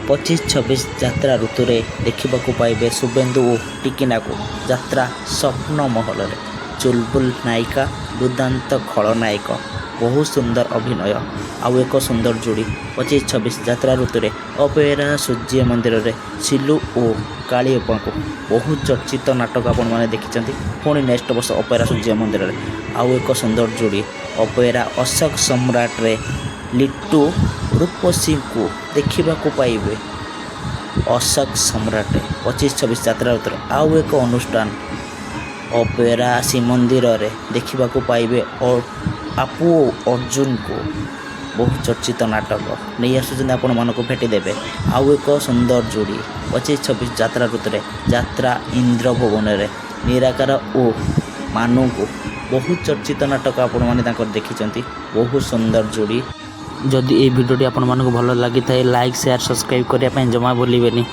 25-26 ଯାତ୍ରା ଋତୁରେ ଦେଖିବାକୁ ପାଇବେ ଶୁଭେନ୍ଦୁ ଓ ଟିକିନାକୁ ଯାତ୍ରା ସ୍ୱପ୍ନ ମହଲରେ। ଚୁଲବୁଲ ନାୟିକା, ଦୁର୍ଦ୍ଦାନ୍ତ ଖଳନାୟକ, ବହୁତ ସୁନ୍ଦର ଅଭିନୟ। ଆଉ ଏକ ସୁନ୍ଦର ଯୋଡ଼ି 25-26 ଯାତ୍ରା ଋତୁରେ ଅପେରା ସୂର୍ଯ୍ୟ ମନ୍ଦିରରେ ସିଲୁ ଓ କାଳିଅପାଙ୍କୁ। ବହୁତ ଚର୍ଚ୍ଚିତ ନାଟକ ଆପଣମାନେ ଦେଖିଛନ୍ତି। ପୁଣି ନେକ୍ସଟ ବର୍ଷ ଅପେରା ସୂର୍ଯ୍ୟ ମନ୍ଦିରରେ ଆଉ ଏକ ସୁନ୍ଦର ଯୋଡ଼ି ଅପେରା ଅଶୋକ ସମ୍ରାଟରେ ଲିଟୁ ରୂପସୀଙ୍କୁ ଦେଖିବାକୁ ପାଇବେ। ଅଶୋକ ସମ୍ରାଟ 25-26 ଯାତ୍ରା ଋତୁରେ ଆଉ ଏକ ଅନୁଷ୍ଠାନ ଅପେରା ଶ୍ରୀମନ୍ଦିରରେ ଦେଖିବାକୁ ପାଇବେ ଆପୁ ଓ ଅର୍ଜୁନକୁ। ବହୁତ ଚର୍ଚ୍ଚିତ ନାଟକ ନେଇ ଆସୁଛନ୍ତି, ଆପଣମାନଙ୍କୁ ଭେଟି ଦେବେ। ଆଉ ଏକ ସୁନ୍ଦର ଯୋଡ଼ି 25-26 ଯାତ୍ରା ଋତୁରେ ଯାତ୍ରା ଇନ୍ଦ୍ର ଭୁବନରେ ନିରାକାର ଓ ମାନୁଙ୍କୁ। ବହୁତ ଚର୍ଚ୍ଚିତ ନାଟକ ଆପଣମାନେ ତାଙ୍କର ଦେଖିଛନ୍ତି। ବହୁତ ସୁନ୍ଦର ଯୋଡ଼ି। ଯଦି ଏଇ ଭିଡ଼ିଓଟି ଆପଣମାନଙ୍କୁ ଭଲ ଲାଗିଥାଏ, ଲାଇକ୍, ସେୟାର, ସବସ୍କ୍ରାଇବ୍ କରିବା ପାଇଁ ଜମା ଭୁଲିବେନି।